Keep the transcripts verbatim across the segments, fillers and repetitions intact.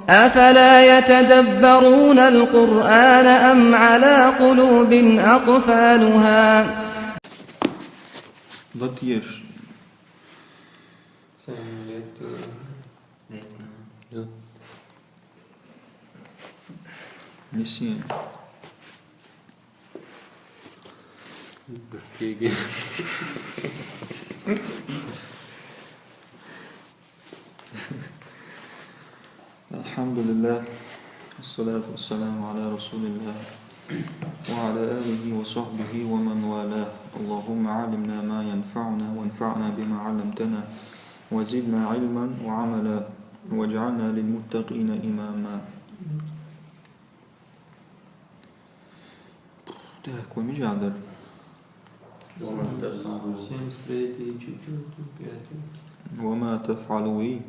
أفلا يتدبرون القرآن أم على قلوب أقفالها. Латеш. Самолет, э, Летно. Да. Неси. Бакеги. الحمد لله، والصلاة والسلام على رسول الله، وعلى آله وصحبه ومن والاه. اللهم علمنا ما ينفعنا، وانفعنا بما علمتنا، وزدنا علما وعملا، واجعلنا للمتقين إماما. Так, ومجادر. وما تفعلوا. Семьдесят третий, четвёртый, пятый. وما تفعلوا.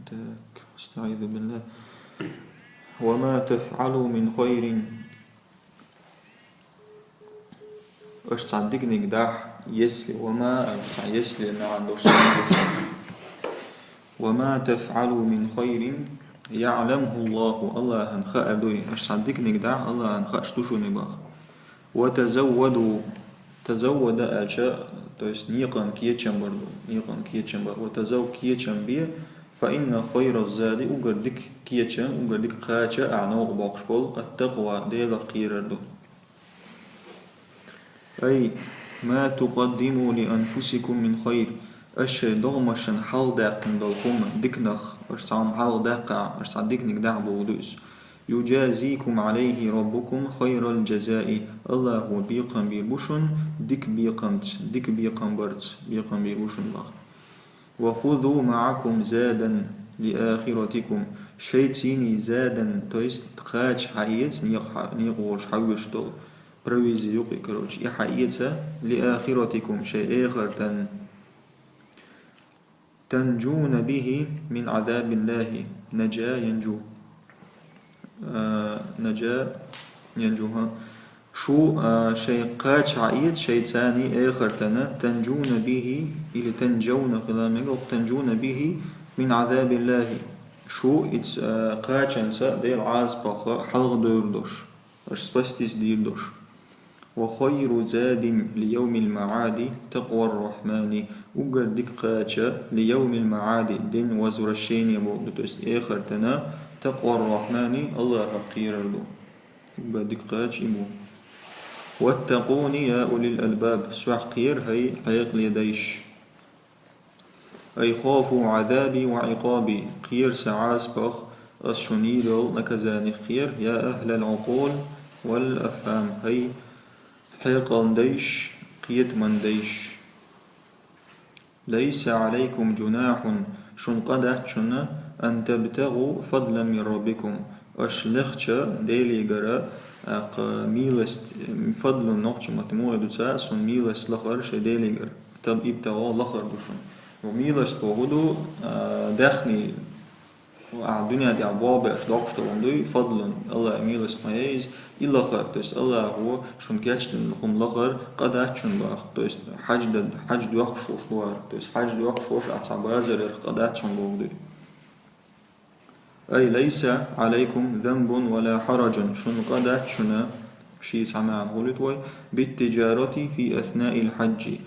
Так, أستعيذ بالله. وما تفعلوا من خير. Аша цхьа диканиг дахь, если, وما, цхьа если маьӀна долуш санна. وما تفعلوا من خير يعلمه الله. АллахӀан хаар ду и. Аша цхьа диканиг дахь, АллахӀан хаар ду шуна боху. وتزودوا. تزود аьлча, то есть некъан кечам бар ду. Некъан кечам бар. وتزودوا, кечам бе. فإن خير الزاد, уггар дика кечам, уггар дика кхача, а, новкъа боккхуш болу, التقوى, Делах кхерар ду. أي ما تقدموا لأنفسكم من خير. Аша шайн догӀмашна хьалха даьккхина долу хӀума, диканах, аша цхьа хӀума хьалха даьккхахь, аша цхьа диканиг дахь боху ду иза. يجازيكم عليه ربكم خير الجزاء. АллахӀа бекхам бийр бу шуна дика бекхамца, дика бекхам барца, бекхам бийр бу шуна боху. وخذوا معكم زادا لآخرتكم. Шайцаний زادا, то есть кхача хьаэца, некъа хьа-, некъа волуш хьаоьцуш долу. Провизия юкъе, короче, и хьаэца, لآخرتكم, шайн эхартан. تنجون به من عذاب الله. نجا ينجو. А, نجا ينجو, хӀа. Шу, а, шайн кхача хьаэца, шайцаний эхартана, تنجون به, или تنجون, хила мега, تنجون به من عذاب الله. Шу иц-, а, кхачанца Делан Ӏазапах хьалхадевр долуш, аша спастись дийр долуш. وخير زاد ليوم المعاد تقوى الرحمن. Уггар дика кхача, ليوم المعاد, день возвращения боху ду, то есть эхартана, تقوى الرحمن, АллахӀах кхерар ду. Уггар дика кхача и бу. واتقون يا أولي الألباب, Сох кхера, хӀай хьекъале дайш. أي خافوا عذابي وعقابي, кхера Сан Ӏазапах, ас шуна йийр йолу наказаних кхера, يا أهل العقول والأفهام, хӀай хьекъалан дайш, кхетаман дайш. ليس عليكم جناح, шуна къа дац шуна, أن تبتغوا فضلا من ربكم, аша лехча Делигара, аккха, милость, فضل нохчийн маттахь муха ду цара, шуна милость лахар шайн Делигара. Тан ибтагӀа лахар ду шуна. Ва милость боху ду, а, даьхни, а, дуьнен тӀехь болх беш доккхуш долу дуй, فضل, АллахӀан милость ма яй иза, и лахар, то есть АллахӀа шуна кечдина хӀума лахар къа дац шуна боху, то есть хьаьж дан, хьаьж доьхкуш волуш вара, то есть хьаьж доьхкуш волуш ахь цхьа базар ярх къа дац шуна боху дуй. أي ليس عليكم ذنب ولا حرج, шуна къа дац шуна, ши цхьа маьӀна хуьлуьйту вай, بالتجارة في أثناء الحج,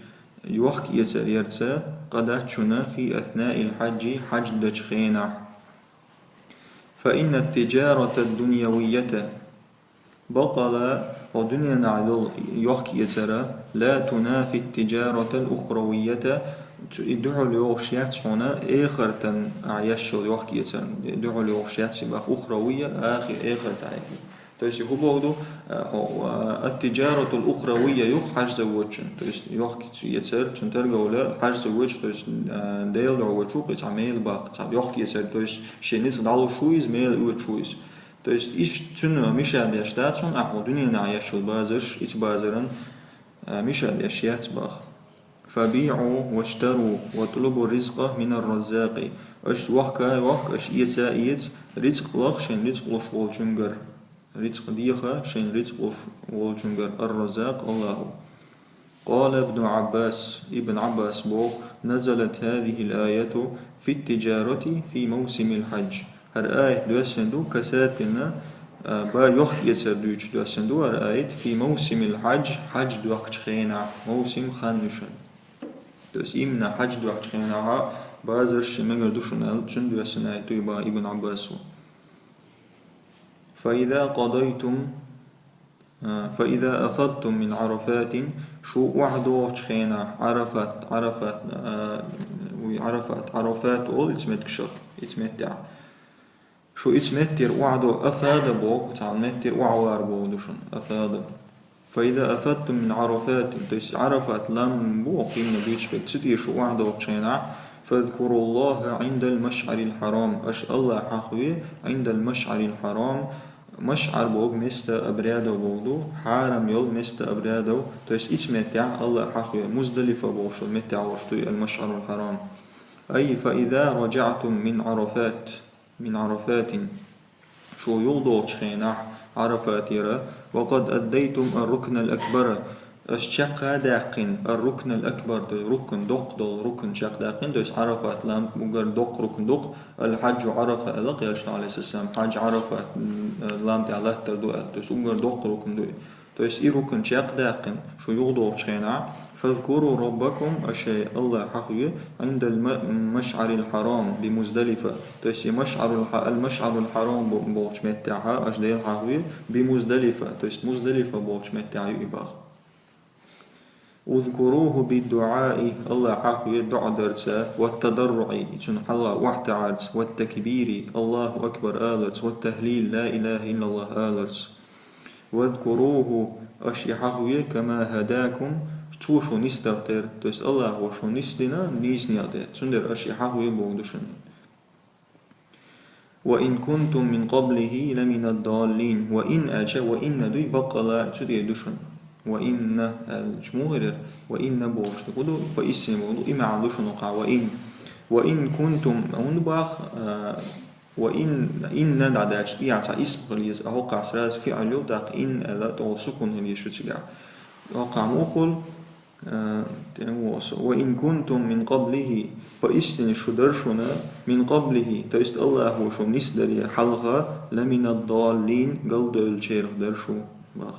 йохка-эцар ярца къа дац шуна, في أثناء الحج, хьаьж дечу хенахь. فإن التجارة الدنيوية, баккъала, хӀокху дуьненахь йолу йохка-эцар, لا تنافي التجارة الأخروية, цу и дуьхьал йогӀуш яц хьуна эхартан ахь еш йолу йохка-эцарна, и дуьхьал йогӀуш яц и боху, أخروية, ахи-, эхартан. То есть и хӀун боху ду, а, хьо-, а, التجارة الأخروية юкъ хьаьж заводчун, то есть йохка-эцар, цуьнан торговля хьаьж заводчун, то есть, а, Делан дуьхьа воьдуш ву-кх и цхьа мел баккха, цхьа йохка-эцар, то есть шен ницкъ дӀалуш ву иза, мел оьцуш ву иза. То есть иштта цуьнан миша деш дац хьуна, ахь хӀокху дуьненахь еш йолу базарш, и цу базаран, а, миша деш яц боху. فبيعوا واشتروا واطلبوا الرزق من الرزاق. Аша вохка, вохка, аша эца, эца, рицкъ лаха шайн рицкъ луш волчуьнгара. Рицкъ деха шайн рицкъ луш волчуьнгара. الرزاق, АллахӀ ву. قال ابن عباس, Ибн Ӏаббаса боху: نزلت هذه الآية في التجارة في موسم الحج. ХӀара аят доссина ду, касатина, а, ба йохк-эцар дуьйцуш доссина ду хӀара аят, фи мавсимил хьаж, хьаж доаккхачу хенахь, мавсим хан ю шуна. То есть именно хьаж доаккхачу хенахь базарш шен мегар ду шуна аьлла, цуьнан доссина аят ду и бан Ибн Ӏаббаса. Фаиза къадайтум, а, фаиза афадтум мин Ӏарафатин, шу охьадогӀучу хенахь, Ӏарафат, Ӏарафат, а, вуй Ӏарафат, Ӏарафат олу иза меттигашах, иза меттехь. Шу иза меттера охьадо-, афада боху, цхьана меттера охьавар боху ду шуна, афада. Фаиза афадтум мин Ӏарафатин, то есть Ӏарафат лам бу, кхинна буьйцуш берг, цу тӀе шу охьадогӀучу хенахь, фазкуруллаха Ӏиндал машӀарил хьарам, аша Аллах хьахаве, Ӏиндал машӀарил хьарам, машӀар боху место обрядов боху ду, хьарам йолу место обрядов, то есть иза меттехь Аллах хьахаве, Муздалифа бохуш йолу меттехь волуш ду и ал машӀарул хьарам. Ай, фаиза раджаӀтум мин Ӏарафат. Мин Ӏарафатин. Шу юхадогӀучу хенахь Ӏарафатера, ва къад аддайтум ар-рукнал акбара, аша чекх а даьккхина ар-рукнал акбар, то есть рукн, доккха долу рукн чекх даьккхина, то есть Ӏарафат лам уггар доккха рукн ду-кх, ал-хьаджу Ӏарафа аьлла-кх элчано, Ӏалайхиссалам, хьаж Ӏарафат, м, лам тӀехь латтар ду аьлла, то есть уггар доккха рукн ду и. То есть и рукн чекх даьккхина, шу юхадогӀучу хенахь, фазкуру раббакум, аша шайн Аллах хьахаве, Ӏиндал ма-, машӀарил хьарам би Муздалифа. То есть и машӀарул хьа-, ал-машӀарул хьарам бо-, бохучу меттехь аша Дела хьахаве, би Муздалифа. То есть Муздалифа бохучу меттехь ю и боху. Узкуруху биддуӀаи, Аллах хьахаве дуӀа дарца, ваттадарруӀи, и цунна хьалха охьатаӀарца, ваттакбири, Аллаху акбар аларца, ваттахлил, ла илаха иллаллах аларца. Вазкуруху, аша и хьахаве, кама хадакум, цо шу нисдарх тера, то есть Аллахо шу нисдина нийсонех тӀе, цундела аша и хьахаве боху ду шуна. Ва ин кунтум мин къаблихи ламинад-даллин. Ва ин аьлча, ва инна дуй баккъала цу тӀе ду шуна. Ва инна аьлча муха хир яра? Ва инна бохуш ду, хӀун ду? Ва исм боху ду, и маьӀна ду шуна хӀокхахь, ва ин. Ва ин кунтум, хӀунда боху, а, ва ин, инна дӀадаьлча тӀехьа цхьа исм хила еза, а хӀокхахь сразу фиӀл ю, тӀаккха ин аьлла, тӀехула сукун хила еза шу цигахь. ХӀокхахь муха хуьлу? Э, тӀе а вон со. Ва ин кунтум мин къаблихи, поистине шу дара шуна, мин къаблихи, то есть Аллахо шу нисдаре хьалха, ламинад-даллин, галдевллачарах дара шу, боху.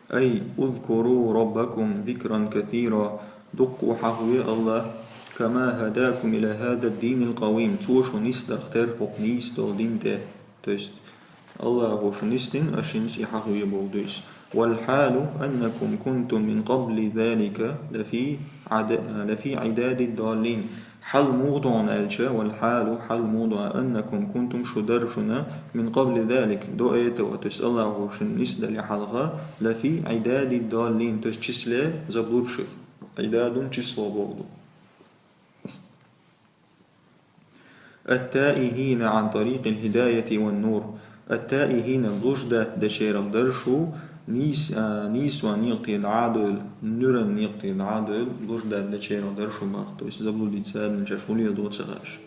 Ай, узкуру раббакум зикран касира, дуккха хьахаве Аллах, кама хадакум ила хазад-динил къавим, цо шу нисдарх тера хӀокху нийса долу дин тӀе. То есть Аллахо шу нисдина, аша хӀинца и хьахаве боху ду иза. Вал хьалу аннакум кунтум мин къабли залика лафи Ӏада-, лафи Ӏидадид-даллин. Хьал муха ду хьуна аьлча, вал хьалу, хьал муха ду хьуна, аннакум кунтум, шу дара шуна, мин къабли залик, до этого, то есть Аллахо шуна нисдале хьалха, лафи Ӏидадид-даллин, то есть числе заблудших. Ӏидадун число боху ду. Ат-таихина ан тарикъил хидаяти ван нур. Ат-таихина, блуждать дечарах дара шу, нийс-, а, нийсонан некъа тӀера дӀа а довла, нуьран некъа тӀера дӀа а довла, блуждать дечарах дара шу боху. То есть заблудиться а даьлча, шу леладо ца хууш.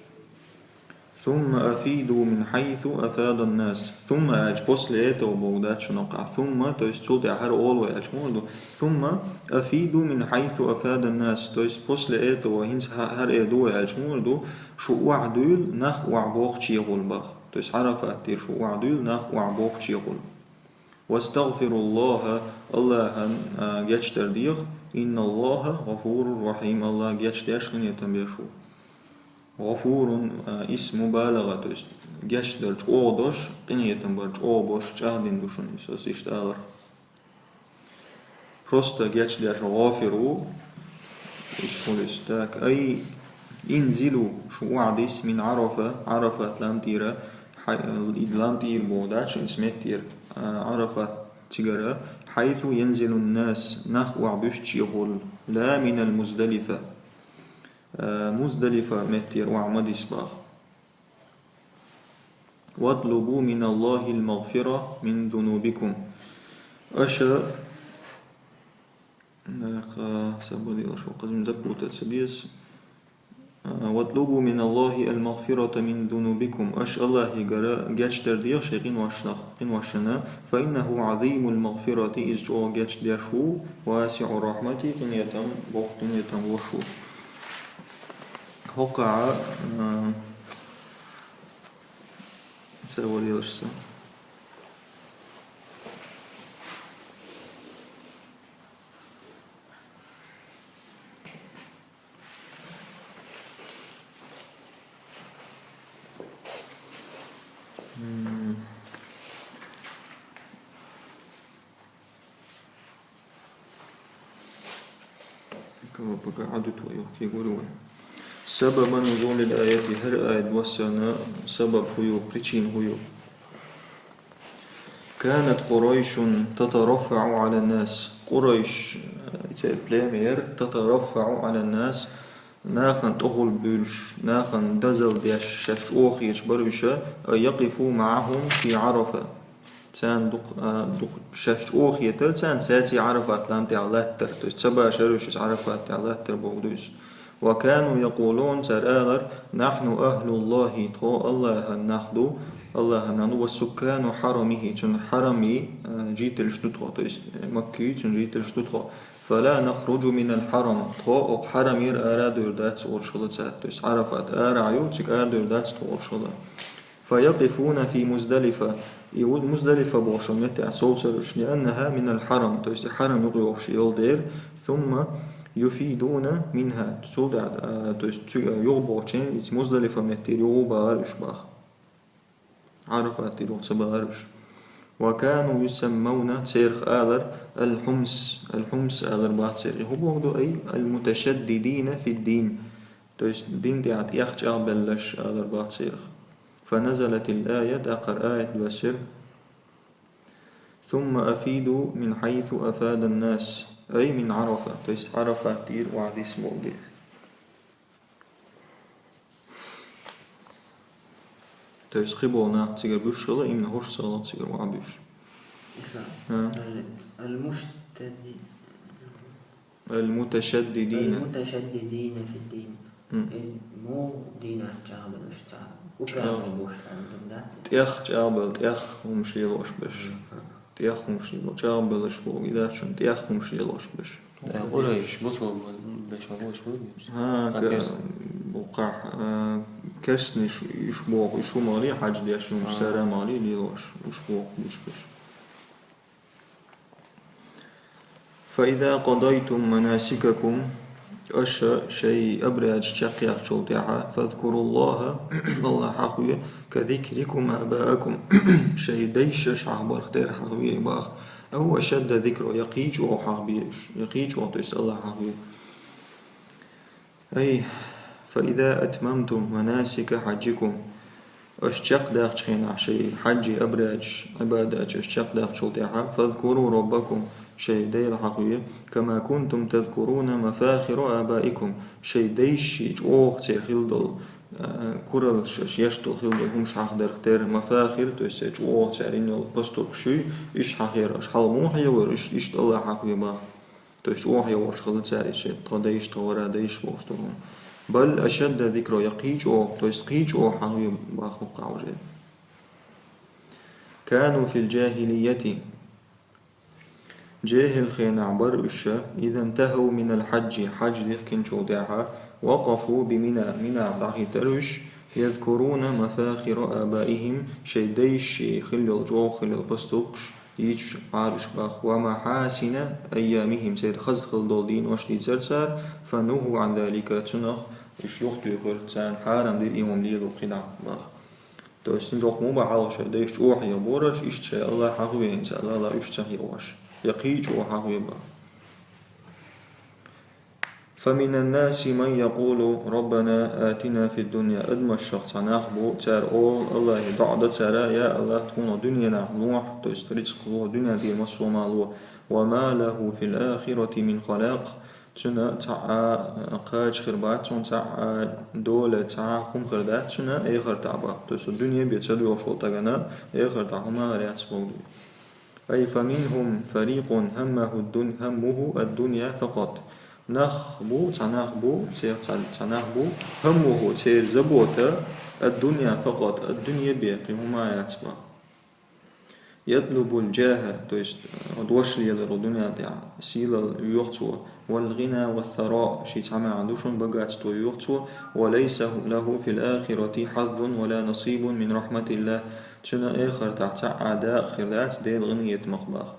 Сумма афиду мин хьайсу афадан нас. Сумма аьлча, после этого боху дац шуна хӀокхахь. Сумма, то есть цул тӀаьхьа хӀара олу вай аьлча, муха ду? Сумма афиду мин хьайсу афадан нас. То есть после этого, хӀинца хӀа-, хӀара эр ду вай аьлча, муха ду? Шу охьадуьйла нах охьабохучехула боху. То есть Ӏарафат тӀера шу охьадуьйла нах охьабохучехула. Вастагфируллаха, Аллахьан, а, гечдар деха, инналлаха гӀафурур рахьим, Аллах гечдеш, къинхетам беш ву. ГӀафурун, а, исм мубалагӀа, то есть гечдар чӀогӀа дош, къинхетам бар чӀогӀа бош, чӀагӀдина ду шуна иза, аса иштта алар. Просто гечдеш гӀафир ву, иштта хуьлу иза. Так, ай, инзилу, шу охьадисса, мин Ӏарафа, Ӏарафат лам тӀера, хьай-, и лам тӀера боху дац, иза меттера, а, Ӏарафат цигара, хьайсу янзилун нас, нах охьабуьссучехула, ла минал Муздалифа. А, Муздалифа меттера охьа ма дисса боху. Ватлубу миналлахил магфира мин зунубикум. Аша, нах, а, сабадилаш вакъазм запутаться деза. А, ватлубу миналлахи ал-магфирата мин зунубикум. Аша Аллахьигара гечдар деха шайн къиношнах, къиношна. Фа иннаху Ӏазимул магфирати, иза чӀогӀа гечдеш ву, васиӀур рахьмати, къинхетам, боккха къинхетам бош ву. ХӀокхахь, а, Ца валелаш ца. М. Кого пока Ӏадут вай, юхтий гури вай. سبب نزول الآية, хӀара аят вассарна сабаб хӀу ю, причина хӀу ю. كانت قريش تترفع على الناس. Къурайш, э, церан племя яр, تترفع على الناس, нахана тӀехула буьйлуш, нахана дозал деш, шаьш чӀогӀа хеташ бар уьш, أن يقفوا معهم في عرفة. Царна дукха, а, дукха шаьш чӀогӀа хетар, царна цаьрца Ӏарафат лам тӀехь латтар. То есть ца башар уьш иза Ӏарафат тӀехь латтар боху ду иза. وكانوا يقولون, цара алар: نحن أهل الله, тхо АллахӀан нах ду, АллахӀан нах ду, وسكان حرمه, цуьнан хьарами, а, жительш ду тхо, то есть, э, Макки, цуьнан жительш ду тхо. فلا نخرج من الحرم, тхо окху хьарамера ара а дойр дац олуш хилла цара. То есть Ӏарафат арахь ю, цига ара дойр дац тхо олуш хилла. فيقفون في مزدلفة. И Муз-, Муздалифа бохуш метте совцар уьш, لأنها من الحرم, то есть хьарам юкъа йогӀуш йолу дера, ثم يفيضون منها. Цул тӀаьхьа, а, то есть цу, а, юха бохучу, иза Муздалифа меттера юха бахара уьш баха. Ӏарафат тӀера юха ца бахара уьш. وكانوا يسمون, церах алар الحمص, الحمص алар баха церах. И хӀун боху ду, أي المتشددين في الدين. То есть дин тӀехь тӀех чӀагӀбелларш алар баха церах. فنزلت الآية, тӀаккха аят доьссира: ثم أفيضوا من حيث أفاض الناس, أي من عرفة, то есть Ӏарафат тӀера охьадисса боху дела. То есть кхин болу нах цигара буьсуш хилла, именно хӀорш ца хилла цигара охьабуьсуш. Ислам. А. Ал-, ал-муштади-, المتشددين. المتشددين في الدين. М. Э, муха динах чӀагӀбелларш ца? ЧӀагӀ-, управни бу уьш аьлла дац? ТӀех чӀагӀбелла, тӀех хӀумаш лелош берш. Мгм. ТӀех хӀумаш лело, чӀагӀбелларш боху, и дац шуна, тӀех хӀумаш лелош берш. Э, къурайш, бусалба берш ма бу уьш бу? ХӀа, а, ка-, керс-, бу кхахь, а, керстанаш уьш боху, уьш хӀума гӀалий, хьаьж деш, уьш, а, цара ма гӀалий лелош, уьш боху, уьш берш. فإذا قضيتم مناسككم, аша шайн обрядаш чекхъяьхначул тӀаьхьа, فاذكروا الله, АллахӀ хьахаве, كذكركم آباءكم, шайн дайша аша хьахабарх тера хьахаве баха, أو أشد ذكرا, я кхин чӀогӀа хьахабе уьш, я кхин чӀогӀа, то есть АллахӀ хьахаве. أي فإذا أتممتم مناسك حجكم, аша чекхдаьккхинчу хенахь шайн хьаьжий обрядаш, Ӏибадаташ аша чекхдаьккхинчул тӀаьхьа, فاذكروا ربكم, шайн Дела хьахаве, كما كنتم تذكرون مفاخر آبائكم, шайн дайша чӀогӀа церан хилла долу, а, кураллаш аша еш долу хилла долу хӀумаш хьахадарх тера, مفاخر, то есть чӀогӀа цара йина йолу поступкаш ю, иштта хьахаяр аша хьалха муха хьахавора, иштта, иштта АллахӀ хьахаве баха. То есть чӀогӀа хьахавеш хилла цара иштта, тхан дайша, тхан вара дайша бохуш долу хӀума. بل أشد ذكرا, я кхин чӀогӀа, то есть кхин чӀогӀа хьахаве баха хӀокху къаьмнашна. كانوا في الجاهلية, жехӀил хенахь бара уьш, إذا انتهوا من الحج, хьаьж дихкинчул тӀаьхьа, وقفوا بمنى, Минахь дӀахӀиттара уьш, يذكرون مفاخر آبائهم, шайн дайша хилла йолу, чӀогӀа хилла йолу поступкаш йийцуш Ӏара уьш баха, ومحاسن أيامهم, церан хаза хилла долу дийнош дийцара цара, فنهوا عن ذلك, цунах уьш юхатуьйхира, царна хьарам дира и хӀума лело кхидӀа баха. То есть, доккха ма бу хьалха шайн дайша чӀогӀа хьахавора уьш, иштта шайн АллахӀ хьахаве хӀинца, АллахӀ уьш ца хьахавеш. Я кхин чӀогӀа хьахаве баха. فمن الناس من يقول ربنا آتنا في الدنيا. Адамашах цхьа нах бу, цара олу АллахӀе, доӀа до цара: «Я АллахӀ, тхуна дуьненахь лохьа», то есть рицкъ лохьа, дуьнен тӀера массо а ма лохьа. «وما له في الآخرة من خلاق». Цуьнан цхьа а кхача хир бац, цуьнан цхьа а дола, цхьа а хӀума хир дац цуьнан эхартахь баха. То есть дуьне бен ца доьлхуш волу стагана эхартахь хӀума а хир яц боху. أي فمنهم فريق همه الدن-، همه الدنيا فقط. Нах бу, цхьа нах бу, цех цхьа, цхьа нах бу, همه, церан забота, الدنيا فقط, дуьне бен кхин хӀума яц баха. يطلب الجاه, то есть, э, дош лелар дуьнен тӀехь, сийлалла йоьху цо, والغنى والثراء, ши цхьа маьӀна ду шуна, богатство йоьху цо, وليس له في الآخرة حظ ولا نصيب من رحمة الله, цуьнан эхартахь цхьа а дакъа хир дац Делан гӀинайтамах боху.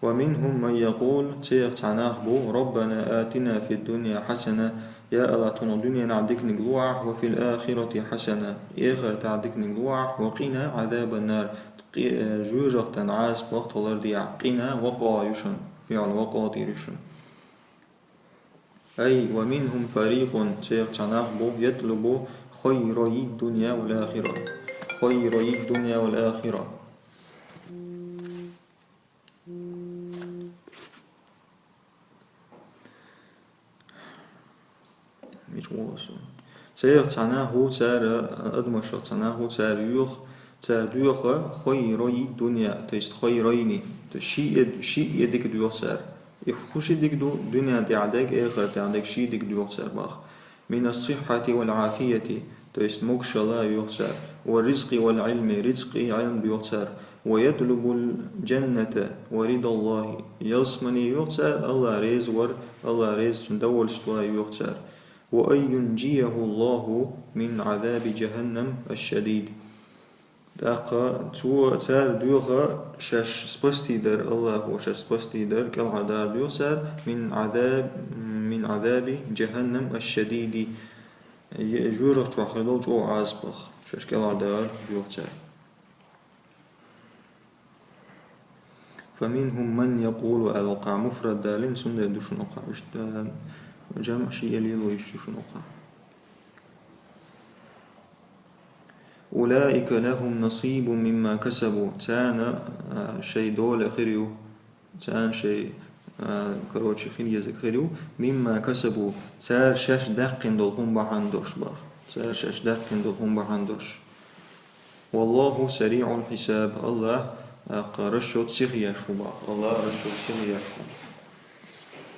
ومنهم من يقول, царах цхьа нах бу, ربنا آتنا في الدنيا حسنة, я АллахӀ, тхуна дуьненахь диканиг лохьа, وفي الآخرة حسنة, эхартахь диканиг лохьа, وقنا عذاب النار, къи-, э, жоьжахатин Ӏазапах тхо лардехьа. Къина вакъа ю шуна, фиӀл вакъа тӀера ю шуна. أي ومنهم فريق, царах цхьа нах бу, يطلب خيري الدنيا والآخرة. خيري الدنيا والآخرة. Мича гӀо аса? Царах цхьа нах ву, цара, адамашах цхьа нах ву, цара йоьху, цара доьху خيري الدنيا, то есть خيرين, то есть ши а, ши а дика доьху цара. И хӀун ши дика ду? Дуьнен тӀехь дерг, эхартехь дерг ши дика доьху цара боху. من الصحة والعافية, то есть могушалла йоьху цара, والرزق والعلم, рицкъ а, Ӏилм а йоьху цара, ويطلب الجنة ورضا الله, ялсамани йоьху цара, АллахӀ реза вар, АллахӀ реза, цуьнан довольство йоьху цара, وأن ينجيه الله من عذاب جهنم الشديد. ТӀаккха цо, цара доьху шаьш спасти дар, АллахӀо шаьш спасти дар, кӀелхьардар доьху цара, من عذاب, من عذاب جهنم الشديد, е жоьжахати чохь хир долу чӀогӀа Ӏазапах шаьш кӀелхьардар доьху цара. فمنهم من يقول, аьлла кхузахь муфрад далийна, цундела ду шуна кхузахь, иштта, э, жамӀ шиъ лело йиш ю шуна кхузахь. أولئك لهم نصيب مما كسبوا, царна, а, шайн дола хир ю, царна шайн, а, короче, хила езарг хир ю, مما كسبوا, цара шаьш даьккхина долу хӀума бахьана долуш боху, цара шаьш даьккхина долу хӀума бахьана долуш. والله سريع الحساب, АллахӀ, а, кху расчёт сиха еш ву боху, АллахӀ расчёт сиха еш ву.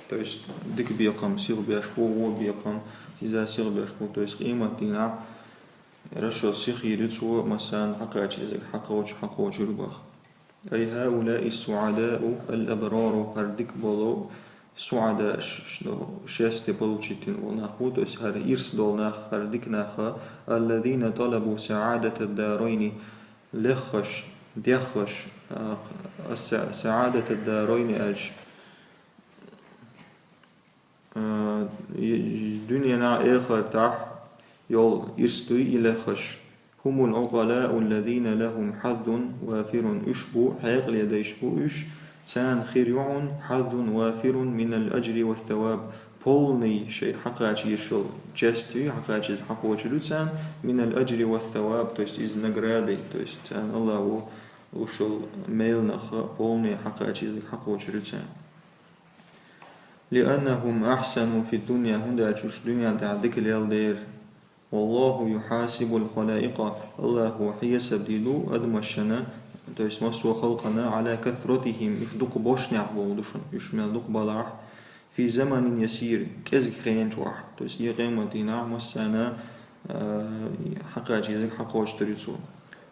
То есть дика бекхам сиха беш ву, вон бекхам иза сиха беш ву, то есть къематдийнахь расчёт сиха йийр ю цо, массарна хьакхача езарг хьакхочуш, хьакхочур боху. أي هؤلاء السعداء الأبرار, хӀара дика болу суӀада, ш-, ш-, счастье получить йина болу нах бу, то есть хӀара ирс долу нах, хӀара дика нах, الذين طلبوا سعادة الدارين, леххаш, деххаш, а, ас-, سعادة الدارين аьлча, а, и, и дуьненахь, эхартахь йолу ирс дуй и леххаш. هم العقلاء الذين لهم حظ وافر, уьш бу, хьекъале дайш бу уьш, царна хир ю хьуна حظ وافر من الأجر والثواب, полный шайн хьакхача езаш йолу часть ю, хьакхача еза хьакхочур ю царна, من الأجر والثواب, то есть иза награда, то есть царна АллахӀо луш йолу мелнах полный хьакхача езарг хьакхочур ю царна. لأنهم أحسنوا في الدنيا, хӀунда аьлча уьш дуьнен тӀехь дика лелла дера. والله يحاسب الخلائق, АллахӀо хьесап дийр ду адамашна, то есть массо а халкъана, على كثرتهم, уьш дукха болчунах боху ду шуна, уьш мел дукха балахь, في زمن يسير, кӀезиг хенан чохь, то есть и къематдийнахь массарна, а, хьакхача езарг хьакхочур ю цо.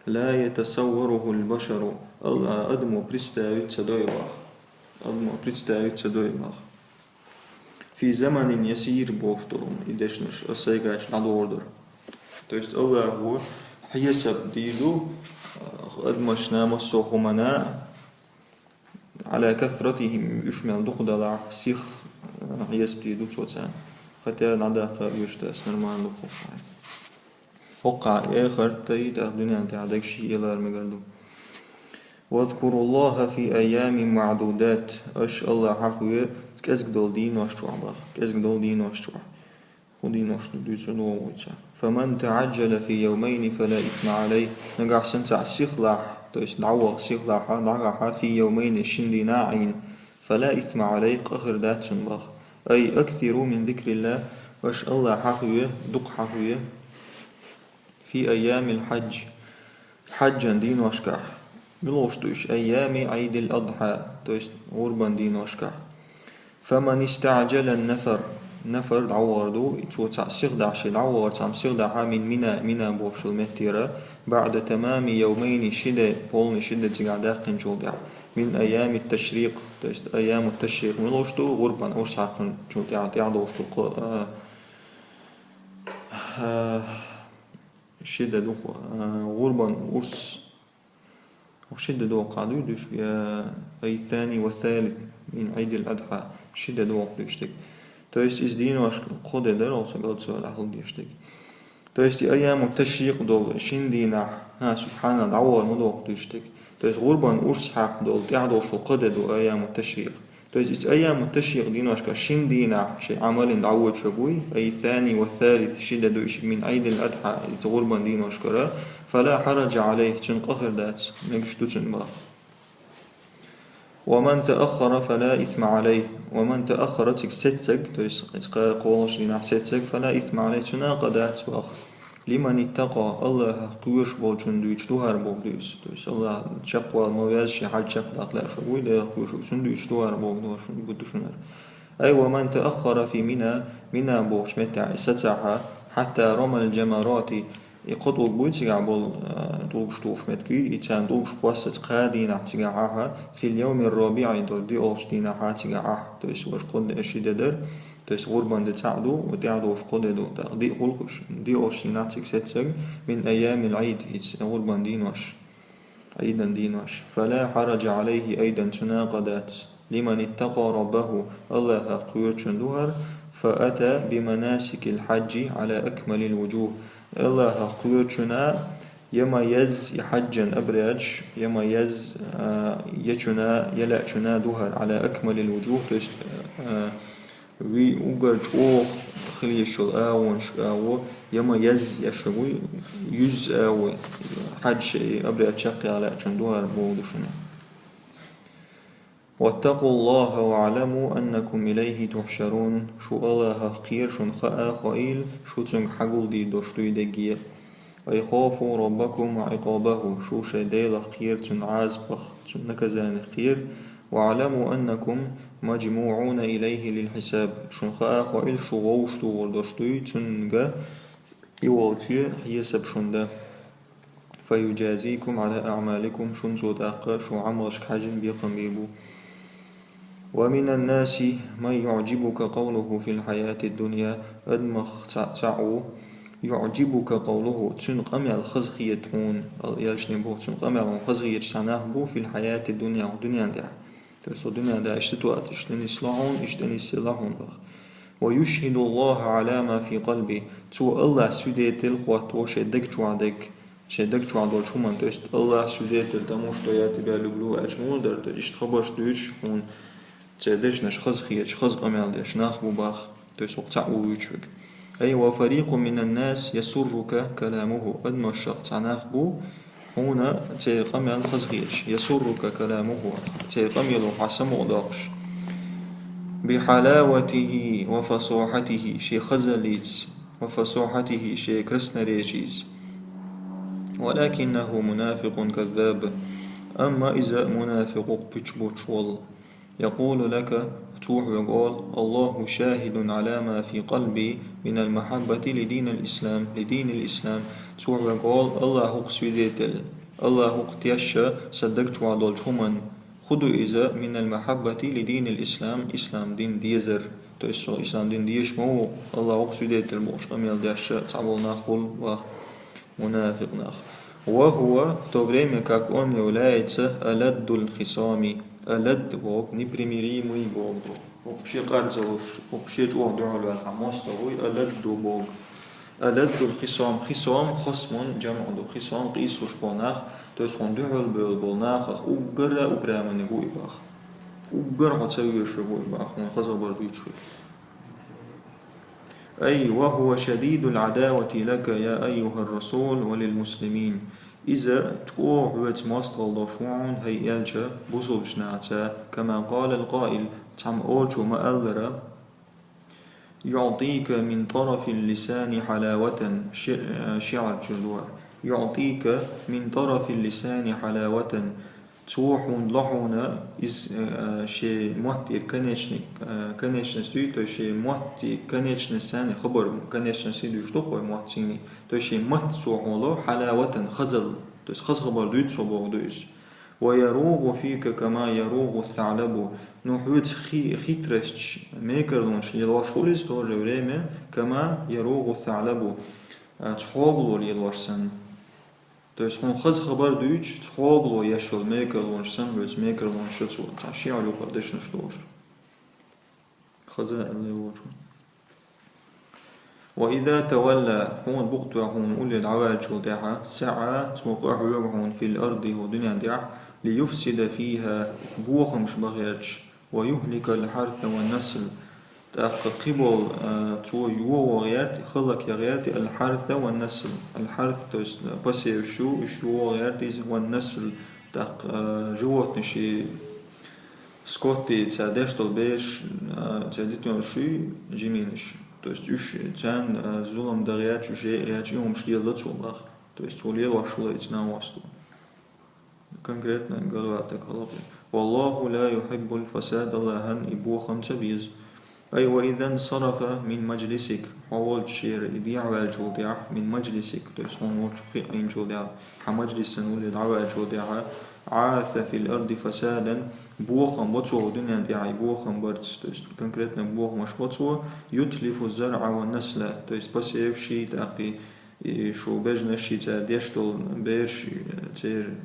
لا يتصوره البشر, ал-, а, адамо представить ца дой боху. Адамо представить ца дой боху. في زمن يسير бохуш долу и дешнаш аса сайгара дӀадохур дара. То есть АллахӀо хьесап дийр ду, а, адамашна массо а хӀуманна, على كثرتهم, уьш мел дукха далахь, сиха, а, хьесап дийр ду цо царна. Хотя дӀадаккха оьшуш дац, нормально ду кхузахь. ХӀокхузахь эхарт а, тӀаккха дуьнен тӀехь дерг шиъ а лара мегар ду. واذكروا الله في أيام معدودات, аша АллахӀ хьахаве кӀезиг долу дийнош чохь боху, кӀезиг долу дийнош чохь. ХӀун дийнош ду, дуьйцур ду вайца. فمن تعجل في يومين فلا إثم عليه. Нагахь санна цхьаъ сиха лахь, то есть дӀаваха сиха лахь, дӀагӀахь, في يومين, шина дийнахь Ӏийна, فلا إثم عليه, къа хир дац цунна боху. أي أكثروا من ذكر الله, аша АллахӀ хьахаве, дукха хьахаве. في أيام الحج, хьаджан дийношкахь. Муьлхуш ду уьш? أيام عيد الأضحى, то есть гӀурбан дийношкахь. فمن استعجل النفر, нафар дӀавахар ду, и цо цхьа сихдахь ший дӀавахар, цхьа сихдахьа мин Мина, Мина бохучул меттера, баӀда тамами явмайни ши де, полный ши де цигахь даьккхинчул тӀаьхьа, мин айями ташрикъ, то есть айяму ташрикъ муьлш ду, гӀурбан урс хьаькхначул тӀаьхьа, тӀаьхьа долуш ду кхо, а, а, ши де ду, а, гӀурбан урс, ши де доккху дуьйш, я, ай сани ва салис мин Ӏидил Адхьа, ши де доккху дуьйш дерг. То есть иза денош кхо де дара, оцу галцо ахьал деш дерг. То есть и айяму ташрикъ долу шин дийнахь, хӀа, субхьаналла, дӀавахар ма доккху дуьйш дерг. То есть гӀурбан урс хьакха долу, тӀаьхьа долуш долу кхо де ду айяму ташрикъ. То есть иза айяму ташрикъ дийношка шин дийнахь шайн Ӏамалин дӀавоьдуш вуй, ай сани ва салис ши де ду иш мин Ӏидил Адхьа, иза гӀурбан дийношкара, фала хьараджа Ӏалайхи, цуьнан къа хир дац, мегаш ду цуьнан баха. Ва ман тааххара фала исма Ӏалайхи, ва ман тааххара цига сеццаг, то есть иза кхо-, кхоалгӀачу дийнахь сеццаг, фала исма Ӏалайхи, цуьнан къа дац баха. Лиман иттакъа, Аллахах кхоьруш болчун дуьйцуш ду хӀара боху дуьйцу. То есть Аллах чекхвала ма веза, шен хьал чекхдаккха лаьа шу вуй, Делах кхоьруш ву, цунна дуьйцуш ду хӀара боху дуьйцу, шу бу ду шуна. Ай, ва ман тааххара фи Мина, Мина бохучу меттехь и сацахьа, хьатта рамал джамарати, и кхо тӀулг буй цигахь болу, а, тӀулгаш тухуш меттиг, и царна тӀулгаш кхоссаца кхаа дийнахь цигахь ахьа, фил явмир рабиӀи, долу диъолгӀачу дийнахьа цигахь ахьа. То есть важа кхо де, ши де дара, то есть гӀурбан де цхьаъ ду, ва тӀаьхьа долуш кхо де ду, тӀаккха диъ хуьлу уьш, диъолгӀачу дийнахь цига сеццаг, мин айямил Ӏид, иза гӀурбан денош, Ӏидан денош. Фала хьараджа Ӏалайхи айдан, цуьнан къа дац. Лиман иттакъа раббаху, Аллахах кхоьручун ду хӀара, фа ата биманасикил хьаджи Ӏала акмалил вуджух. Аллахах кхоьручунна я ма еза и хьаджан обрядаш, я ма еза, а, я чунна, я лаьа чунна ду хӀара, Ӏала акмалил вуджух, то есть, а, ви уггар чӀогӀа хила йиш йолу агӀонаш агӀо, я ма еза, я шу вуй, юьзза агӀо, хьаджа шайн обряд чекхъяла лаьа чунна ду хӀара боху ду шуна. Ваттакъуллаха ваӀламу аннакум илайхи тухьшарун. Шу Аллахах кхера, шуна хаа, хоийла, шу цуьнга хьагулдийр долуш дуй дегге. Ва ихафу раббакум ва Ӏикъабаху. Шу шайн Делах кхера, цуьнан Ӏазапах, цуьнан наказанех кхера. ВаӀламу аннакум маджмуӀуна илайхи лил хьисаб. Шуна хаа, хоийла, шу вовшахтухур долуш дуй цуьнга, и волче хьесап шуна дан. Фаюджазикум Ӏала аӀмаликум, шуна цо тӀаккха шун Ӏамалшка хьаьжжина бекхам бийр бу. Ва минан наси ман юӀджибука къавлуху фил хьаятид дунья, адамах цхьаъ, цхьаъ ву, юӀджибука къавлуху, цуьнан къамел хаза хета хьуна, аьлла элчане боху, цуьнан къамел хьуна хаза хеташ цхьа нах бу, фил хьаятид дунья, хӀокху дуьненна тӀехь. То есть хӀокху дуьненна тӀехь иштта тоьуш, иштта нисло хьуна, иштта нисъелла хьуна боху. Ва юшхидуллаха Ӏала ма фи къалби, цо Аллах свидетель хӀотто шайн даг чохь дерг, шайн даг чохь долчу хӀуманна, то есть Аллах свидетель тому, что я тебя люблю аьлча муха дара, то есть иштта хабарш дуьйцуш хьуна церан дешнаш хаза хеташ, хаза къамел деш нах бу боху, то есть хӀокху цхьаъ ву вуьйцург. Ай, ва фарикъун минан нас ясуррука каламуху, адамашах цхьа нах бу, хьуна церан къамел хаза хеташ, ясуррука каламуху, церан къамело хьан самукъадоккхуш, бихьалаватихи ва фасохьатихи, шен хазаллица, ва фасохьатихи, шен красноречица. Валакиннаху мунафикъун каззаб, амма иза мунафикъ, пуч боцуш волу. Якъулу лака, цо хьоьга олу, Аллаху шахидун Ӏала ма фи къалби минал махьаббати ли динил ислам, ли динил ислам. Цо хьоьга олу, Аллах хӀокху свидетель, Аллах хӀокху тешна сан даг чохь долчу хӀуманна. ХӀун ду иза? Минал махьаббати ли динил ислам, ислам дин дезар. То есть со ислам дин дезаш ма ву, Аллах хӀокху свидетель бохуш къамел деш цхьаболу нах хуьлу боху. Мунафикъ нах. Ва хува, в то время как он является аладдул хисами. Аладд боху, непримиримый боху. ХӀокху шен къарзалуш, хӀокху шен чӀогӀа дуьхьал ваьлла хьан мостагӀа вуй, аладду боху. Аладдул хисам, хисам, хасмун, жамӀ ду, хисам, къийсалуш болу нах, то есть хьуна дуьхьал бевлла болу нахах уггар а упряманиг ву и боху. Уггар хьо ца везаш верг ву и боху, хьуна хаза хабар дуьйцуш верг. Ай, ва хува шадидул Ӏадавати лака, я айюхар расул, ва лил муслимин. Иза чӀогӀа хьоьца мостагӀалла долуш ву хьуна, хӀай элча, бусулбачу нахаца, кама къалал къаил, цхьамма олучо ма-аллара, юӀтика мин тарафил лисани хьалаватан, ши-, шиӀар чуьра лора, юӀтика мин тарафил лисани хьалаватан, Цо хьуна ло хьуна из, э, шен мотт тӀера конечный, э, конечность дуй, то есть шен мотти конечность санна хабар, конечность дуй, что такое мотт цигни, то есть шен мотт цо хьуна ло, حلاوة, хазал, то есть хаза хабар дуй цо боху дуй из. ويروغ فيك كما يروغ الثعلب. Ну, хьоьца хи-, хитросташ мекарлонаш лелош хул из, в то же время, كما يروغ الثعلب, а, цхьогло лелош санна. То есть хьуна хаза хабар дуьйцуш, цхьогло еш йолу мекарлонаш санна, хьоьца мекарлонаш ю цо, цхьа шиъ юкъара дешнаш долуш. Хаза аьлла волчу. وإذا تولى, хьуна букъ тоьхна хьуна улле дӀаваьллачул тӀаьхьа, سعى, цо къахьоьгу хьуна, في الأرض, хӀокху дуьнен тӀехь, ليفسد فيها, бохамаш бан гӀерташ, ويهلك الحرث والنسل. ТӀаккха кхиболу, а, цо йогӀо гӀерта, хӀаллакъян гӀерта, الحرث والنسل. الحرث, то есть, а, посеваш ю, уьш йогӀо гӀерта иза, والنسل, тӀаккха, а, животныш, скотти, цара деш долу бераш, а, цара дитина шуьй, жимийнаш. То есть уьш, царна, а, зулам дан гӀерташ, уьш гӀерташ, и хӀумаш леладо цо баха. То есть цо лелош хилла иза нагӀосту. Конкретно гӀалат дан кхалакхи. والله لا يحب الفساد, Аллахьан и бохам ца беза. أي وإذا انصرف من مجلسك, хьо волчу шера и дехьаваьллачул тӀаьхьа, من مجلسك, то есть хьуна волчу кхиъ Ӏийначул тӀаьхьа, хьан мажлиссан улле дӀаваьллачул тӀаьхьа, عاث في الأرض فسادا, бохам бо цо дуьнен тӀехь, и бохам барца, то есть конкретно бохамаш бо цо, يتلف الزرع والنسل, то есть посеваш, тӀаккха и шу бежнаш, и цара деш долу бераш, церан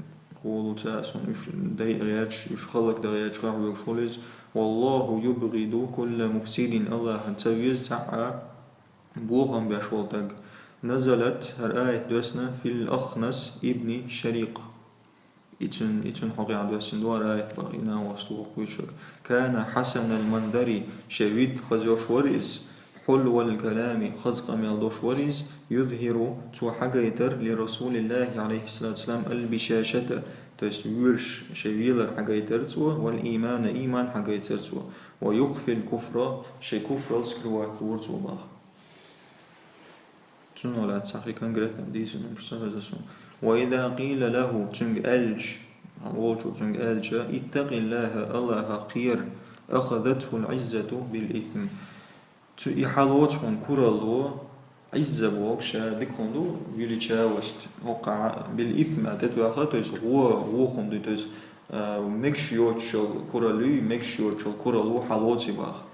гӀолу ца а сун уьш дайа гӀерташ, уьш хӀаллакдан гӀерташ къахьоьгуш хилла иза. والله يبغض كل مفسد, Аллахьан ца веза цхьа а бохам беш волу стаг. نزلت, хӀара аят доьссина, في الأخنس ابن شريق. И цуьнан, и цуьнан хьокъехь доьссина ду хӀара аят баха, и нагӀост ву кхуьйсург. كان حسن المنظر, шен вид хаза йолуш вара иза, حلو الكلام, хаза къамел долуш вара иза, يظهر, цо хьагайтара, لرسول الله عليه الصلاة والسلام, البشاشة, то есть воьраш шайн велар хьагайтара цо, والإيمان, иман хьагайтара цо, ويخفي الكفر, шайн куфрал скрывать лора цо баха. Цунах лаьцна цхьа хи конкретно дийцина хӀумнаш ца хеза суна. وإذا قيل له, цуьнга аьлча, волчо цуьнга аьлча, اتق الله, Аллахах кхера, أخذته العزة بالإثم. Цу и хьалоцу хьуна куралло, Ӏизза боху ша дика хӀума ду, величавость, хӀокху а, بالإثم а тӀетоьхна, то есть гӀо, гӀо хӀума ду, то есть, а, мегаш йоцуш йолу кураллий, мегаш йоцуш йолу куралло хьалоций баха.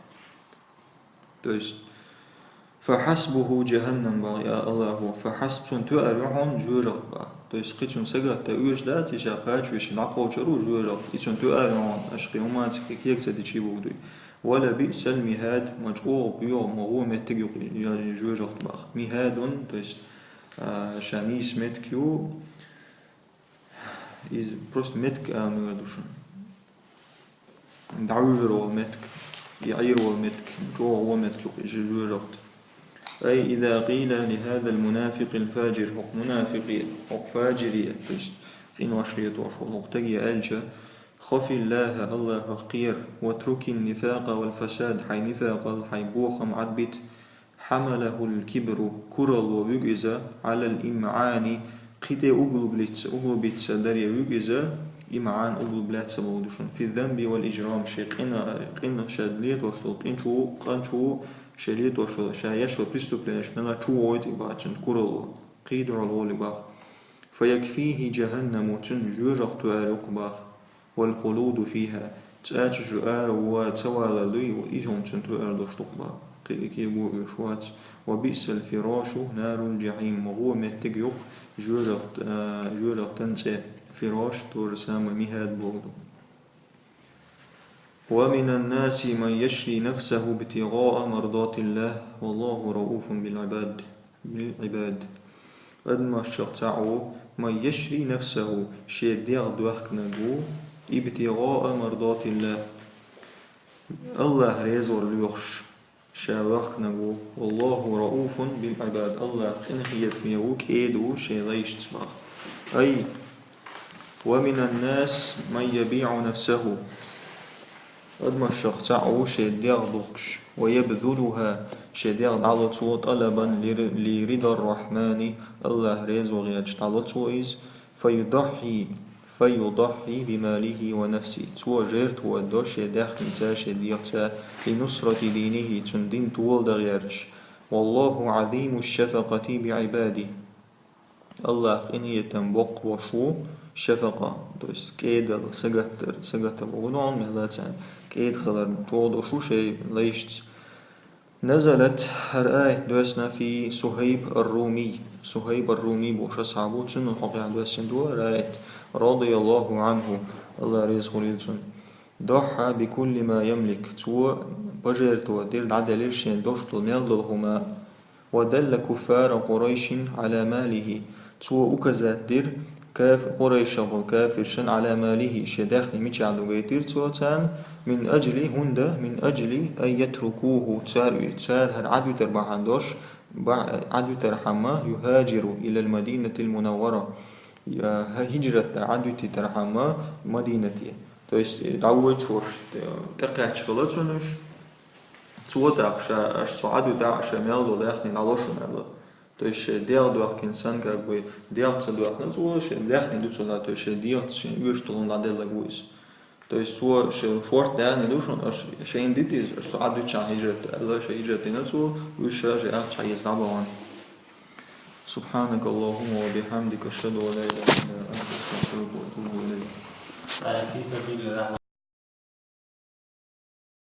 То есть, فحسبه جهنم баха, я Аллаху, فحسب, цунна тоьар ю хьуна жоьжахат баха. То есть, кхин цунна сагатдан оьшуш дац, и ша кхача вешан дӀакхочур ву жоьжахат, и цунна тоьар ю хьуна, аша кхин хӀуманца кхин кега ца дичий боху дуй. ولبئس المهاد, ма чӀогӀа боьха, ма гӀо меттиг ю кхин жоьжахат баха. مهاد, то есть, а, ша нийса меттиг ю, иза просто меттиг ала мегар ду шуна. ДӀавуьжур волу меттиг, и Ӏийр волу меттиг, чӀогӀа гӀо меттиг ю кхин жоьжахат. أي إذا قيل لهذا المنافق الفاجر, хӀокху мунафикъе, хӀокху фаджире, то есть къинош летош волу хӀокху стаге аьлча, خف الله, Аллахах кхера, واترك النفاق والفساد, хьайн нифакъал, хьайн бохам Ӏадбита, حمله الكبر, куралло вуьгу иза, على الإمعان, кхин тӀе углублиться, углубиться даре вуьгу иза, имӀан углубляться боху ду шуна, في الذنب والإجرام, шен къина, къина ша летош долу къин чу, къан чу, шен летош долу, ша еш йолу преступленеш мелла чу войту и баха цуьнан куралло, кхийдоьхьал волу и баха. فيكفيه جهنم, цуьнан жоьжахат тоьар ю кху баха. والخلود فيها, цӀа чу шу ара ван ца валар дуй, и хӀума цуьнан тоьар долуш ду кху баха. Кхин кего оьшуш вац. وبئس الفراش نار الجحيم, ма гӀо меттиг ю кху жоьжахат, а, жоьжахатан цӀе. Фираш, то же самое, михӀад боху ду. ومن الناس من يشري نفسه ابتغاء مرضات الله والله رءوف بالعباد. بالعباد. Адамашчох цхьаъ ву, من يشري نفسه, шен дегӀ доьхкинарг ву, ابتغاء مرضات الله, Аллах резавар лоьхуш, ша воьхкинарг ву, والله رءوف بالعباد, Аллах къинхетаме ву, кӀеда ву шен лайшца баха. أي ومن الناس من يبيع نفسه. Адамашчох цхьаъ ву шен дегӀ духкуш, ويبذلها, шен дегӀ дӀало цо, طلبا لر-, لرضا الرحمن, Аллах резо гӀерташ дӀало цо иза, فيضحي, فيضحي بماله ونفسه. Цо жертвовать до шен даьхница, шен дегӀаца, لنصرة دينه, цун дин толадан гӀерташ. والله عظيم الشفقة بعباده. Аллах къинхетам боккха волуш ву, шафакъа, то есть кӀедал, сагаттар, сагатта боху догӀун меллацарна, кӀеда хилар чӀогӀа долуш ву шайн лайшца. نزلت, хӀара аят доьссина في صهيب الرومي. Сухайб ар-Руми бохуш асхьаб ву, цунна хьокъехь доьссина ду хӀара аят. رضي الله عنه, Аллах реза хуьлийла цунна. ضحى بكل ما يملك. Цо пожертвовать дира, дӀаделира шен дош долу мел долу хӀума. ودل كفار قريش على ماله. Цо указать дира каф-, Къурайшах болу кафиршан على ماله, шен даьхни мичахь ду гайтира цо царна, من أجل, хӀунда, من أجل أن يتركوه, цара, цара хӀара Ӏадвитар бахьана долуш, ба-, Ӏадвитархьама, يهاجر إلى المدينة المنورة, я, хӀа-, хӀижрат Ӏадвитийтархьама Мадинате. То есть, дӀавоьдуш волуш, тӀекхаьчча хилла цунна уьш, цо тӀаккха ша, аша со Ӏадвитахь, аша мел долу даьхни дӀало шуна аьлла. То есть шен дегӀ доьхкина санна, как бы, дегӀ ца доьхна цо, шен даьхни ду цо, то есть шен дегӀаца шен оьшуш долу дӀаделларг ву иза. То есть цо шен шорта даьхни ду шуна, аша шайна дита иза, аша со Ӏадвиччахь хӀижрат аьлла, шен хӀижрат дина цо, уьш ша шен ахча хьаэца дӀабахана. سبحانك اللهم وبحمدك، أشهد أن لا إله إلا أنت، أستغفرك وأتوب إليك.